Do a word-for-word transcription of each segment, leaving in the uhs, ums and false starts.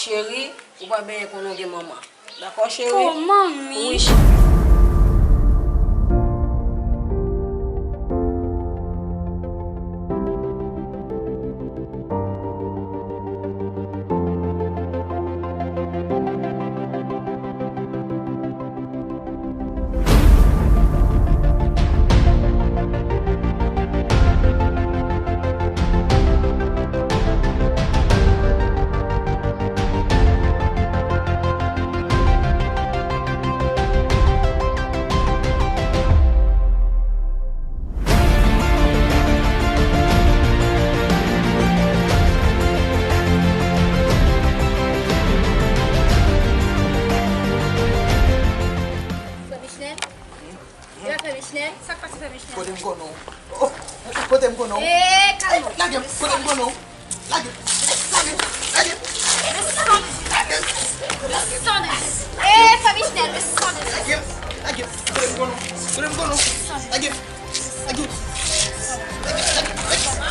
Cheri, ou pa benyen konnen w gen manman. Dakò, cheri? Oh, manmi! Wi, cheri. Frè Michnèl? Frè Michnèl? Sa k pase, frè Michnèl? Kote m konnen w? Oh, kote m konnen w? Eh, kalme w. Lage m, kote m konnen w? Lage m, lage m, lage m. Desann. Desann. Eh, frè Michnèl, desann. Lage m, lage m, kote m konnen w? Kote m konnen w? Lage m, lage m. Lage m, lage m, lage m.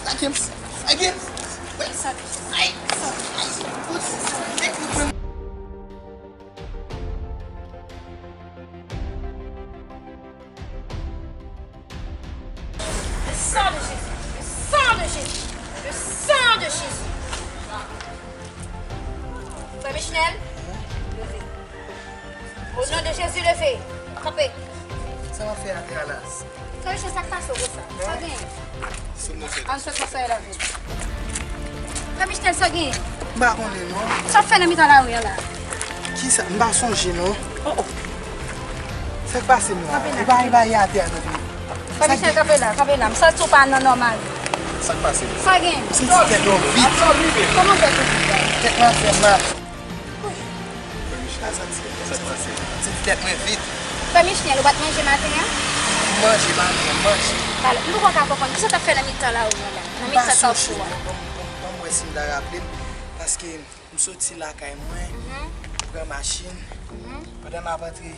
Lage m, lage m. Lage m. Ay, ay, ay. Le sang de Jésus, le sang de Jésus, le sang de Jésus. Frè Michnèl, leve. Au nom de Jésus, leve. Kanpe. Sa w ap fè atè a la? Frè Michnèl, sa k pase w konsa? Sa gen? Ann sot nan soyèl avè m. Frè Michnèl, sa gen? M pa konnen non. Sa w ap fè nan mitan lari a la? Kisa? M pa sonje non. Oh, oh. Sa k pase m la? Kanpe la. E pa, e pa atè a non. Frè Michnèl, kanpe la, kanpe la. M santi w pa nan nòmal. Sa k pase m? Sa gen? M santi tèt mwen vit. Kòman tèt ou vit la? Tèt mwen ap fè m mal. Sa k pase? Sa k pase? M santi tèt mwen vit. Frè Michnèl, ou pa t manje maten an? M manje maten an, m manje. Talè, m poko ka konprann. Kisa w t ap fè nan mitan lari a la? Nan mitan kafou a? M pa sonje non. Ban m, ban m, ban m wè si m ta raple m. Paske m soti lakay mwen, mhm, pran machin. Mhm. Pandan m ap antre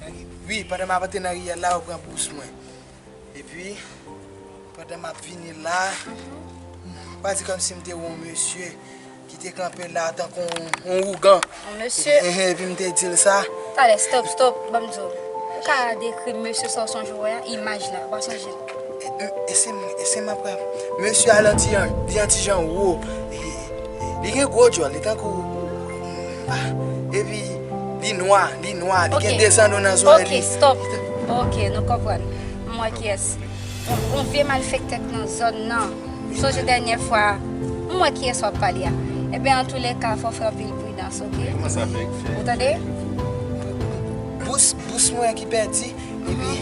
nan ri-, wi, pandan m ap antre nan riyèl la, yo pran bous mwen. Epi, pandan m ap vini la, mhm, m pa di kòmsi m te wè yon mesye ki te kanpe la tankou yon, yon ougan. Yon mesye? Ehe, epi m te di l sa. Talè, stop, stop, ban m di w. Ou ka dekri mesye sa w sonje w wè a, imaj la, ou pa sonje l? E, e, e se, e se m ap rap. Mesye a, li anti, li antijan wo. E, e, li gen gwo djòl, li tankou, ah, epi li nwa, li nwa, li gen de zanno nan zòrèy li. Ok, stop. Ok, nou konprann. M wè kiyès. Yon, yon vye malfektè k nan zòn nan. M sonje dènyè fwa, m wè kiyès w ap pale a. Ebyen, antouleka, fò w fè anpil pridans, ok? Kòman sa fè? Ou tande? Bous, bous mwen ki pèdi, epi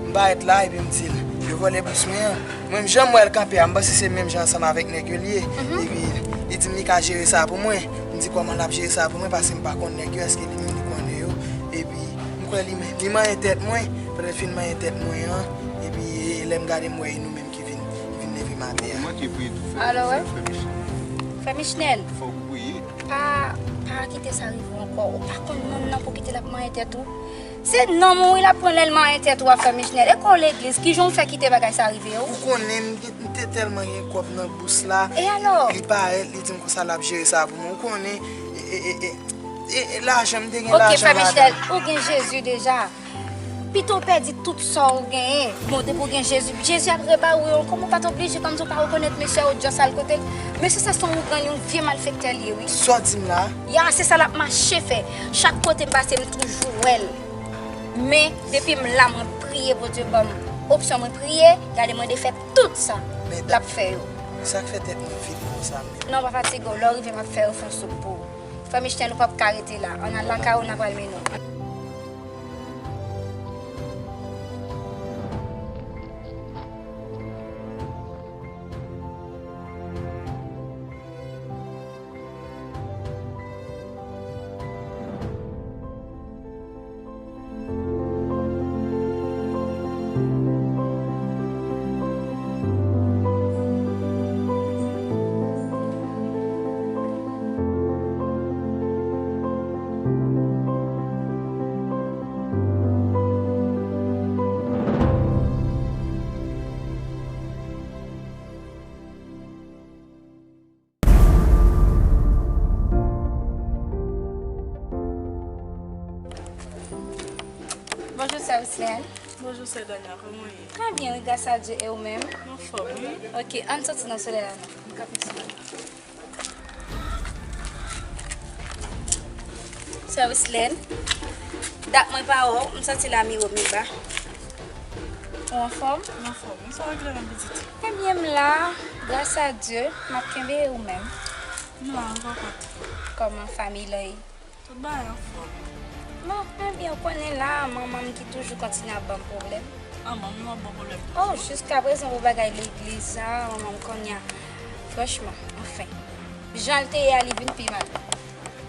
m parèt la, epi m di l, yo vòlè bous mwen an. Mwen, jan m wè l kanpe a, m panse se menm jan ansanm avèk nèg yo li ye. Mhm. Epi, li di m li ka jere sa pou mwen. M di kòman l ap jere sa pou mwen, paske m pa konn nèg yo, èske li menm li konnen yo. Epi, m kwè li, li manyen tèt mwen, pandan l fin manyen tèt mwen an, epi, e, lè m gade, m wè e nou menm ki vin, ki vin leve m atè a. Ou manke priye tou, frè, frè Michnèl. Frè Michnèl. Fòk ou priye. Pa, pa kite sa rive w ankò. Ou pa konn moun nan pou kite l ap manyen tèt ou. Se nanm ou wi l ap pran lè l manyen tèt ou a, frè Michnèl. E kò legliz, kijan w fè kite bagay sa rive w? Ou konnen m gen, m te tèlman gen kòb nan bous la. E alò? Li parèt, li di m konsa l ap jere sa pou mwen. Ou konnen, e, e, e, e, e, e lajan, m te gen lajan ladan. Ok, frè Michnèl, ou gen Jezi deja. Pito w pèdi tout sa w genyen. Bon, depi w gen Jezi, Jezi ap rebare w ankò, men w pa t oblije, kòmsi w pa rekonèt mesye a, odyans al kote l. Mesye sa se yon ougan, yon vye malfektè li ye, wi. Sa w di m la? Ya, se sa l ap mache fè. Chak kote m pase, m toujou wè l. Men, depi m la, mwen priye Bondye ban m opsyon, mwen priye, gade mwen defèt tout sa l ap fè yo. Sa k fè tèt mwen vit konsa menm? Non, pa fatige w, lè w rive, m ap fè yon fon soup pou ou. Frè Michnèl, ou p ap ka rete la. Ann al lakay ou, n a pral mennen w. Sè Wislène. Bonjou, sè Dania, kòman w ye? Trè byen, wi, gras a Dye, e ou menm? M anfòm, wi. Ok, ann soti nan solèy la, non. M ka fè solèy. Sè Wislène, dat mwen pa wè w, m santi la miwo m ba. Ou anfòm? M anfòm, wi, sa w regle menm pitit? Ebyen, m la, gras a Dye, m ap kenbe, e ou menm? M la, m pa kont. Kòman fanmi lan ye? Tout bagay anfòm. Bon, ebyen, ou konnen la, manman m ki toujou kontinye ap ban m pwoblèm. Ah, manmi w ap ban pwoblèm toujou? Oh, jiska prezan pou bagay legliz sa, manman m kounye a, franchman, anfen. Jan l te ye a, li vin pi mal.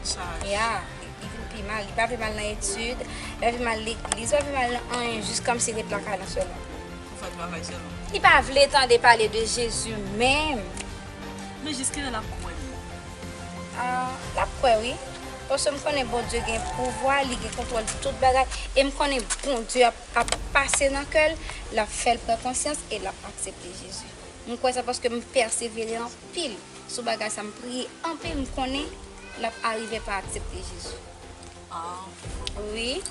Chaj. Ya, li, li vin pi mal. Li pa vle m al nan etid, li pa vle m al legliz, li pa vle m al nan anyen, jis kòmsi ret lakay lan sèlman. Pou fè travay sèlman. Li pa vle tande pale de Jezi menm. Men jis kilè l ap kwè? Ah, l ap kwè, wi. Paske m konnen Bondye gen pouvwa, li gen kontwòl tout bagay. E m konnen Bondye ap, ap pase nan kè l, l ap fè l pran konsyans e l ap aksepte Jezi. M kwè sa paske m pèsevere anpil sou bagay sa, m priye anpil, m konnen l ap arive pa aksepte Jezi. Ah. Wi.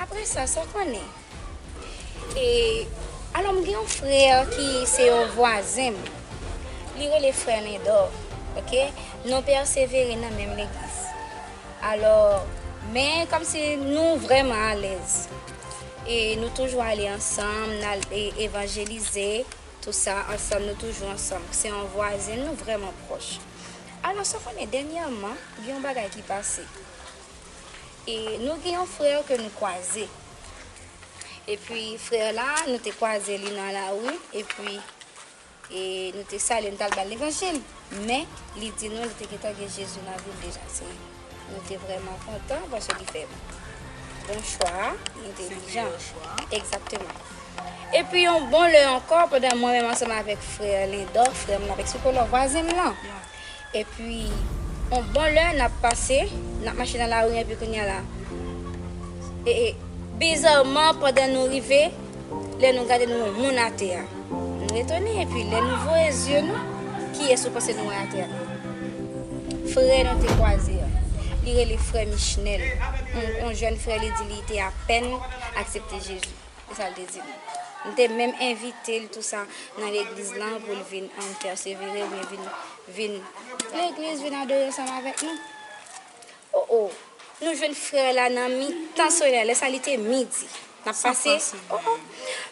Apre sa, sa w konnen? E, alò, m gen yon frè ki se yon vwazen m. Li rele frè Lendò, ok? Nou pèsevere nan menm legliz. Alò, men kòmsi nou vrèman alèz. E nou toujou ale ansanm, n al e, evanjelize, tou sa, ansanm, nou toujou ansanm. Se yon vwazen, nou vrèman pwòch. Alò, sa w konnen, dènyèman, gen yon bagay ki pase. E nou gen yon frè ke nou kwaze. Epi frè la, nou te kwaze li nan lari, epi, e nou te salye, nou t al ba l levanjil. Men, li di nou li te gentan gen Jezi nan vi l deja. Se, nou te vrèman kontan paske li fè bon chwa, li entelijan. Se meyè chwa. Egzakteman. Epi yon bon lè ankò, pandan mwen menm ansanm avèk frè Lendò, frè m, n ap eksplike w lò, vwazen m lan. Ya. Epi, yon bon lè, n ap pase, n ap mache nan lari, epi kounye a la. E, e, bizarman, pandan nou rive, lè nou gade, nou wè yon moun atè a. Nou etone, epi lè nou voye zye nou, kiyès ou panse nou wè atè a? Frè nou te kwaze a. Li rele frè Michnèl. Yon, yon jèn frè, li di li te apèn aksepte Jezi. Se sa l te di nou. M te menm envite l tou sa nan legliz lan pou l vin, um, pèsevere oubyen vin, vin legliz, vin adore ansanm avèk nou. O, o, nou jwenn frè la nan mitan solèy, lè sa li te midi. N ap pase, o, o,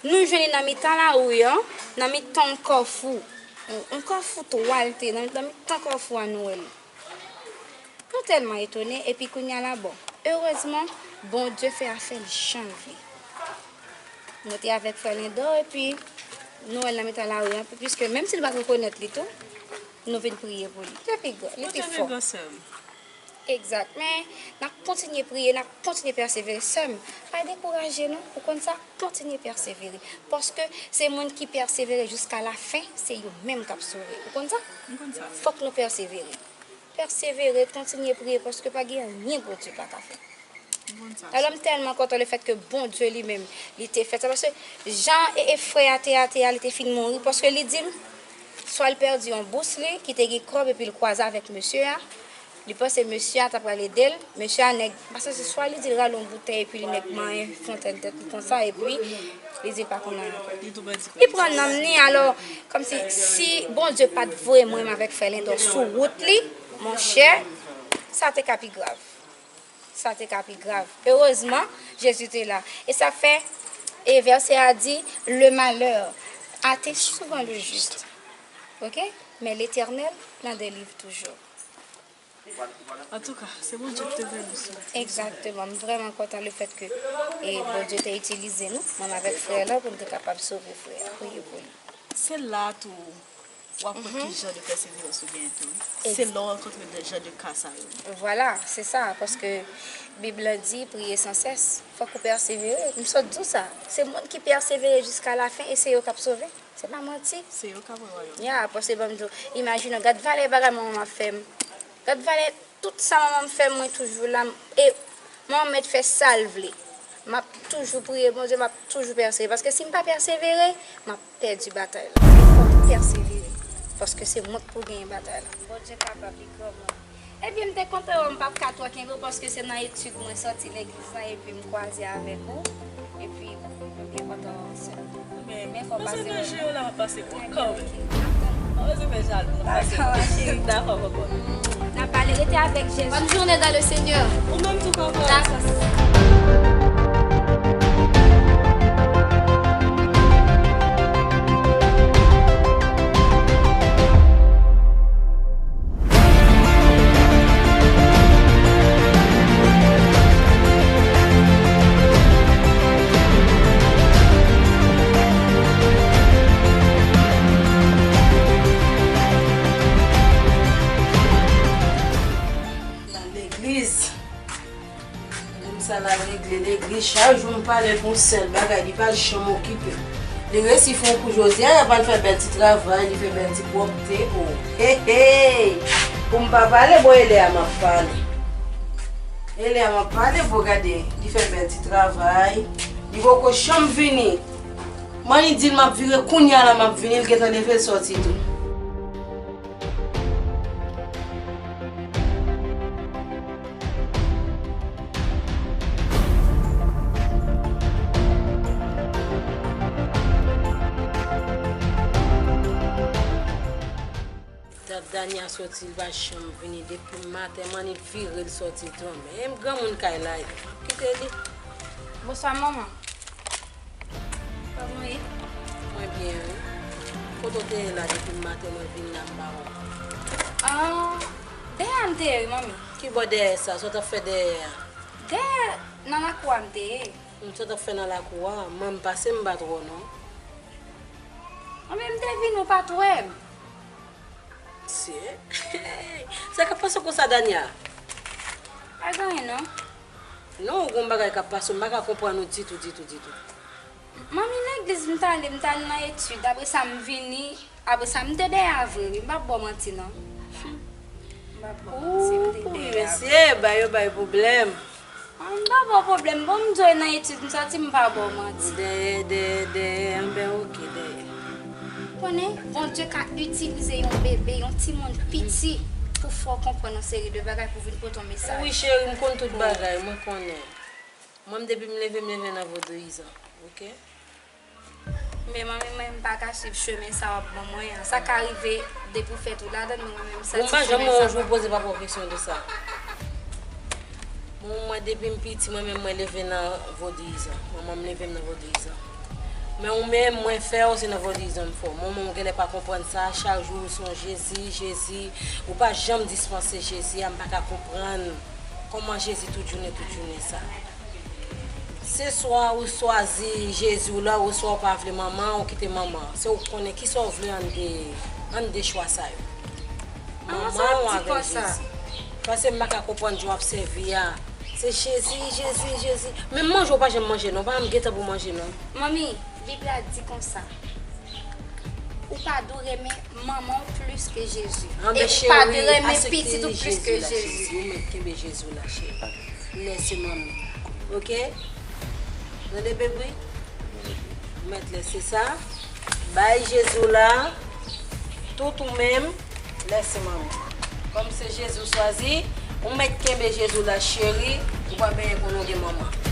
nou jwenn li nan mitan lari an, nan mitan yon kafou. Yon, yon kafou twa l te, nan, nan mitan kafou a nou wè l. Nou tèlman etone, epi kounye a la, bon, erezman, Bondye fè afè l jan l vle. Nou te avèk frè Lendò, epi nou wè l nan mitan lari an, piske menm si l pa t rekonèt li tou, nou vin priye pou li. Li te pi gran, li te pi fò. Egzak. Men, n ap kontinye priye, n ap kontinye pèsevere. Sè m, pa dekouraje non, ou konn sa, kontinye pèsevere. Paske se moun ki pèsevere jiska lafen, se yo menm k ap sove. Ou konn sa? M konn sa. Fòk nou pèsevere. Pèsevere, kontinye priye, paske pa gen anyen Bondye pa ka fè. Alò, m tèlman kontan lefètke Bondye li menm, li te fè sa. Paske jan e, e frè a te atè a, li te fin mouri, paske li di m, swa l pèdi yon bous li, ki te gen kòb, epi l kwaze avèk mesye a, li panse mesye a ta pral ede l, mesye a nèg, paske se swa li di l rale yon boutèy, epi li nèk manyen fontèn tèt li konsa, epi li di l pa konn anyen. Li pran nanm li, alò, kòmsi si Bondye pa t voye mwen menm avèk frè Lendò sou wout li, monchè, sa te ka pi grav. Sa te ka pi grav. Erezman, Jezi te la. E sa fè, e vèsè a di, le malheur atteint souvent le juste. Ok? Mais l'Éternel l'en délivre toujours. Antouka, se Bondye ki te voye nou sou. Egzakteman. M vrèman kontan lefètke, e, Bondye te itilize nou, mwen avèk frè la, pou n te kapab sove frè a. Priye pou li. Se la tou w ap wè ki jan de pèseverans ou genyen tou, wi. Se lè w rankontre de jan de ka sa yo. Vwala, se sa, paske Bib la di, priye san sès. Fòk ou pèsevere. M sot di w sa. Se moun ki pèsevere jiska lafen e se yo k ap sove. Se pa manti. Se yo k ap wè wayòm. Ya, paske ban m di w, imajine w, gad valè bagay manman m ap fè m. Gad valè tout sa manman m fè m, mwen toujou la. E manman m mèt fè sa l vle. M ap toujou priye Bondye, m ap toujou pèsevere. Paske si m pa pèsevere, m ap pèdi batay la. Fòk m pèsevere. Paske se mwen k pou genyen batay la. Bondye kapab, li gran moun. Ebyen, m te kontan wè w, m p ap ka twò kenbe w, paske se nan etid mwen sòti legliz la, epi m kwaze avèk ou. Epi, m byen kontan wè w, sè. Men fò w pase wè m. Mwen se nan je w la, m ap pase wè w kanmenm. Mwen se fè jalou, m ap pase wè w. Dakò, ma cheri. Dakò, kòkòt. N ap pale, rete avèk Jezi. Bonne journée dans le Seigneur. Ou menm tou, kòkòt. Dakò. Nan legliz. Moun sa l al regle legliz, chak jou m pale pou yon sèl bagay, li pa janm okipe. Li resi fè yon kou jodi a, y ap al fè bèl ti travay, li fè bèl ti pwòpte, o. Hey, hey! Pou m pa pale, bon, e lè a m ap pale. E lè a m ap pale, bon, gade, li fè bèl ti travay. Li poko janm vini. Mwen, li di l m ap vire, kounye a la m ap vini, li gentan leve l sòti tou. Dat Dania sòti, li pa janm vini. Depi maten, m annik vire l sòti tou. Men granmoun kay la, m ap kite li. Bonswa, manman. Kòman w ye? Mwen byen, wi. Kote w te ye la depi maten mwen vin la m pa wè w? Ah, dèyè a m te ye, wi, manmi. Ki bò dèyè sa? Sa w t ap fè dèyè a? Dèyè, nan lakou a m te ye. Hmm, sa w t ap fè nan lakou a? Mwen m pase m pa t wè w non. Anben m te vin ou pa t wè m. Mesye. Sa k ap pase w konsa, Dania? Pa gen anyen non. Non, ou gon bagay k ap pase w, m pa ka konprann ou ditou, ditou, ditou. Manmi, legliz m t ale, m t al nan etid, apre sa m vini, apre sa m te dèyè a vre wi, m p ap ba w manti non. M p ap ba w manti, m te dèyè a vre. Mesye, bay yo bay pwoblèm. Ah, m pa ba w pwoblèm. Bon, m di w nan etid m sòti, m pa ba w manti. Dèyè, dèyè, dèyè, anben oke, dèyè. Konnen, Bondye ka itilize yon bebe, yon timoun piti, pou fè w konprann yon seri de bagay, pou vin pote yon mesaj. Wi, cheri, m konn tout bagay, mwen konnen. Mwen, depi m leve, m leve nan vodouyizan, oke? Men manmi, mwen, m pa ka swiv chemen sa w ap ban mwen an. Sa ka rive depi w fèt ou ladan l, men mwen menm, m santi chemen sa pa. Bon, m pa janm wè yon jou w poze papa w kesyon de sa. Bon, mwen, depi m piti, mwen menm, mwen leve nan vodouyizan. Manman m leve m nan vodouyizan. Men ou menm, mwen fè w, se nan vodouyizan m fè w. Manman w genlè pa konprann sa, chak jou ou se yon Jezi, Jezi. Ou pa janm dispanse Jezi a, m pa ka konprann kòman Jezi tout jounen, tout jounen sa. Se swa ou swazi Jezi w la, oswa ou pa vle manman, ou kite manman. Se ou k konnen kisa w vle annde, annde chwa sa yo. Manman w avèk Jezi. Paske m pa ka konprann jan w ap sèvi a. Se Jezi, Jezi, Jezi. Menm manje ou pa janm manje non, ou pa janm gen tan pou manje non. Manmi, Bib la di konsa. Ou pa dwe renmen manman w plis ke Jezi. E ou pa dwe renmen pitit ou plis ke Jezi. Ou mèt kenbe Jezi w la, cheri. Lèse manmi. Oke? Tande, bebe? Ou mèt lèse sa. Bay Jezi w la. Tout ou menm. Lèse manmi. Kòm se Jezi w swazi, ou mèt kenbe Jezi w la, cheri. Ou pa benyen konnen w gen manman.